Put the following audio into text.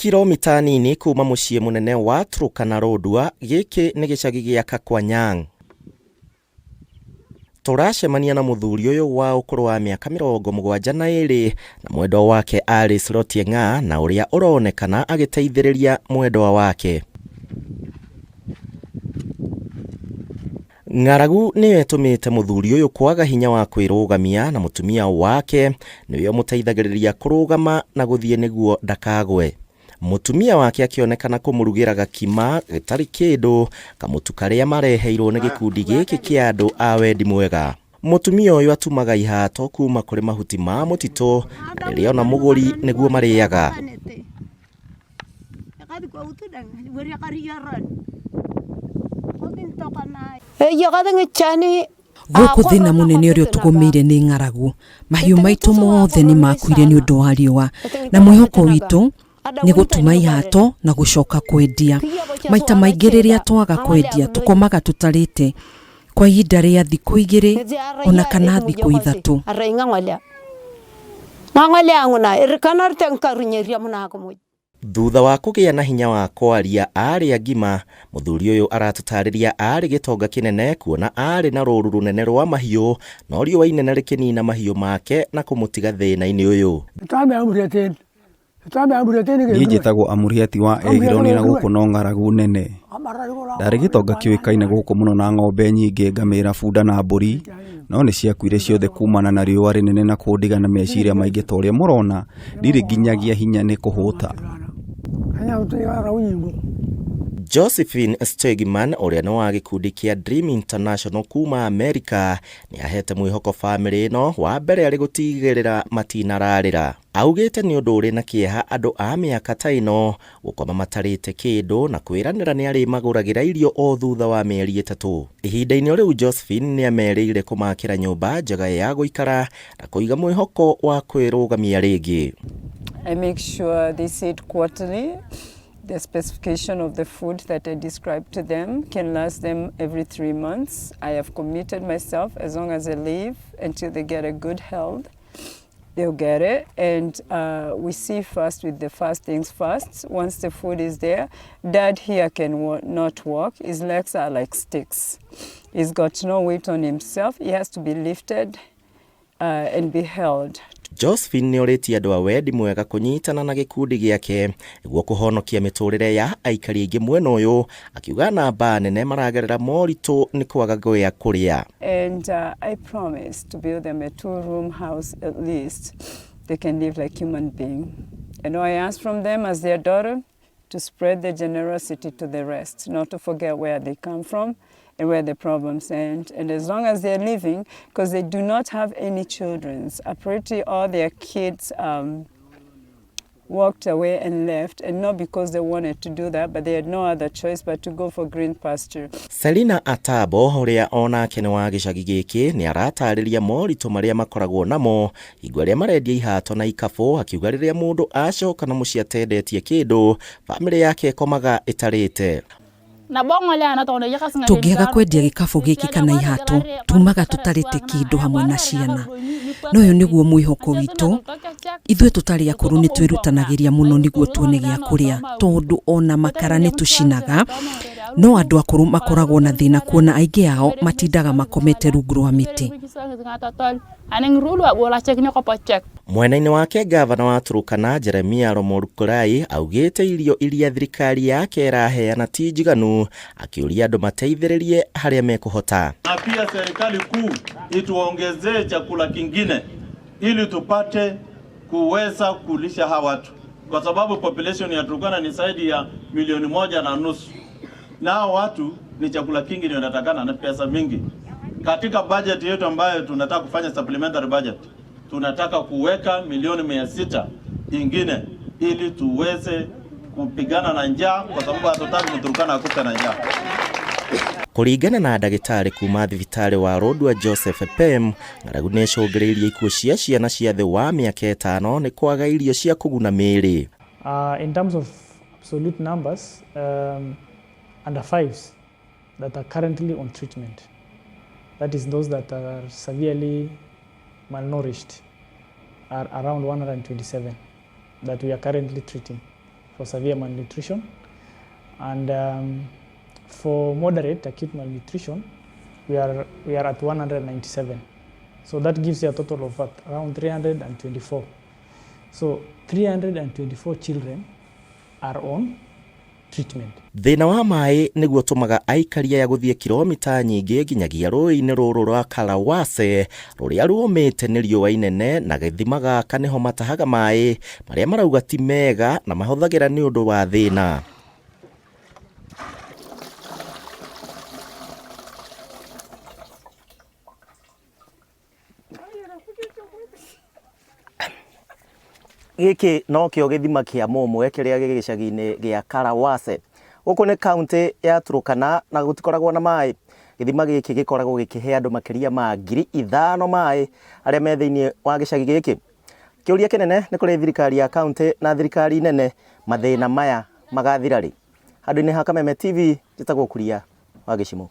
Kilomita nini kuma mũciĩ mũnene wa Turkana Lodwar, gĩkĩ nĩ gĩcagi gĩa Kakwanyang. Tũracemania na mũthuri ũyũ wa ũkũrũ wa mĩaka 72 na mwendwa wake Alice Lotieng'a na ũrĩa ũronekana agĩteithĩrĩria mwendwa wake. Ng'aragu nĩyo ĩtũmĩte mũthuri ũyũ kwaga hinya wa kwĩrũgamia na mũtumia wake nĩwe ũmũteithagĩrĩria kũrũgama na gũthiĩ nĩguo ndakagwe. Mũtumia wake akĩonekana kũmũrugĩra gakima gĩtarĩ kĩndũ, kamũtu karĩa mareheirwo nĩ gĩkundi gĩkĩ kĩa andũ a wendi mwega. Mũtumia ũyũ atumaga ihato kuma kũrĩ mahuti ma mũtitũ na rĩrĩa ona mũgũri nĩguo marĩaga. Gũkũ thĩna mũnene ũrĩa ũtũgũmĩire nĩ ng'aragu. Mahiũ maitũ mothe nĩ makuire nĩ ũndũ wa riũa, na mwĩhoko witũ nĩ gũtuma ihato na gũcoka kwendia. Maita maingĩ rĩrĩa twaga kwendia tũkomaga tũtarĩte kwa ihinda rĩa thikũ 2 ona kana thikũ 3. Thutha wa kũgĩa na hinya wa kwaria arĩ agima, mũthuri ũyũ aratũtarĩria arĩ gĩtonga kĩnene kuona arĩ na rũru rũnene rwa mahiũ, no riũa inene rĩkĩnina mahiũ make na kũmũtiga thĩna-inĩ ũyũ. Niĩ njĩtagwo Amuriati wa Egironi na gũkũ no ng'aragu nene. Ndarĩ gĩtonga kĩũĩkaine gũkũ mũno na ng'ombe nyingĩ, ngamĩra, bunda na mbũri, no nĩ ciakuire ciothe kumana na riũa rĩnene na kũndiga na meciria maingĩ ta ũrĩa mũrona, ndirĩ nginyagia hinya nĩ kũhũta. Josephine Stegman ũrĩa nĩ wa gĩkundi kĩa Dream International kuma Amerika nĩ ahete mwĩhoko bamĩrĩ ĩno wa mbere arĩ gũtigĩrĩra matinararĩra. Augĩte nĩ ũndũ ũrĩ na kĩeha andũ a mĩaka ta ĩno gũkoma matarĩte kĩndũ na kwĩranĩra nĩ arĩmagũragĩra irio o thutha wa mĩeri 3. Ihinda-inĩ rĩu Josephine nĩ amerĩire kũmakĩra nyũmba njega ya gũikara na kũiga mwĩhoko wa kwĩrũgamia rĩngĩ. I make sure they say it quarterly. The specification of the food that I describe to them can last them every 3 months. I have committed myself, as long as I live, until they get a good health, they'll get it. And we see first with the first things first. Once the food is there, Dad here can not walk. His legs are like sticks. He's got no weight on himself. He has to be lifted and be held. Josephine nĩ orĩtie andũ a wendi mwega kũnyitana na gĩkundi gĩake nĩguo kũhonokia mĩtũrĩre ya aikari aingĩ mwena ũyũ, akiuga namba nene maragerera moritũ nĩ kwaga gĩa kũrĩa. And I promise to build them a 2-room house at least. They can live like human beings. And I ask from them as their daughter to spread their generosity to the rest, not to forget where they come from and where the problems end. And as long as they're living, because they do not have any children, apparently all their kids walked away and left, and not because they wanted to do that, but they had no other choice but to go for green pasture. Selina Atabo ũrĩa onake nĩ wa gĩcagi gĩkĩ nĩ aratarĩria moritũ marĩa makoragwo namo hingo ĩrĩa marendia ihato na ikabũ, akiuga rĩrĩa mũndũ acoka na mũciĩ atendetie kĩndũ, bamĩrĩ yake ĩkomaga ĩtarĩte. Tũngĩaga kwendia gĩkabũ gĩkĩ kana ihato, tumaga tũtarĩte kĩndũ hamwe na ciana. No ũyũ nĩguo mwĩhoko witũ. Ithuĩ tũtarĩ akũrũ nĩ twĩrutanagĩria mũno nĩguo tuone gĩa kũrĩa, tondũ ona makara nĩ tũcinaga. No andũ akũrũ makoragwo na thĩna kuona aingĩ ao matindaga makomete rungu rwa mĩtĩ. Mwena-inĩ wake gavana wa Turkana Jeremiah Lomorukurai augĩte irio iria thirikari yake ĩraheana ti njiganu, akĩũria andũ mateithĩrĩrie harĩa mekũhota. Na pia serikali kuu ituongezee chakula kingine ili tupate kuweza kulisha hawa watu, kwa sababu population ya Turkana ni zaidi ya 1.5 milioni, na hao watu ni chakula kingi ndio inatakana na pesa mingi. Katika budget yetu ambayo tunataka kufanya supplementary budget, tunataka kuweka 600 milioni ingine ili tuweze kupigana na njaa, kwa sababu hatutaki Mturkana akufe na njaa. Kũringana na ndagĩtarĩ kuma thibitarĩ wa Lodwar Joseph Pem, ng'aragu nĩ ĩcũngĩrĩirie ikuũ cia ciana cia thĩ wa mĩaka 5 nĩ kwaga irio cia kũguna mĩĩrĩ. In terms of absolute numbers, under fives that are currently on treatment, that is those that are severely malnourished, are around 127 that we are currently treating. for severe malnutrition. And for moderate acute malnutrition, we are at 197. So that gives you a total of around 324. So 324 children are on treatment. Thĩna wa maĩ nĩguo ũtũmaga aikari aya gũthiĩ kilomita nyingĩ nginyagia rũĩ-inĩ rũrũ rwa Kalawase rũrĩa rũmĩte nĩ riũa inene, na gĩthima gaka nĩho matahaga maĩ marĩa marauga ti mega na mahũthagĩra nĩ ũndũ wa thĩna. Gĩkĩ nokĩo gĩthima kĩa mũmwe kĩrĩa gĩ gĩcagi-inĩ gĩa Karawase. Gũkũ nĩ kaunti ya Turkana na gũtikoragwo na maĩ. Gĩthima gĩkĩ gĩkoragwo gĩkĩhe andũ makĩria ma 5,000 maĩ arĩa me thĩinĩ wa gĩcagi gĩkĩ. Kĩũria kĩnene nĩ kũrĩ thirikari ya kaunti na thirikari nene, mathĩna maya magathira rĩ? Handũ-inĩ ha Kameme TV, njĩtagwo Kuria wa Gĩcimũ.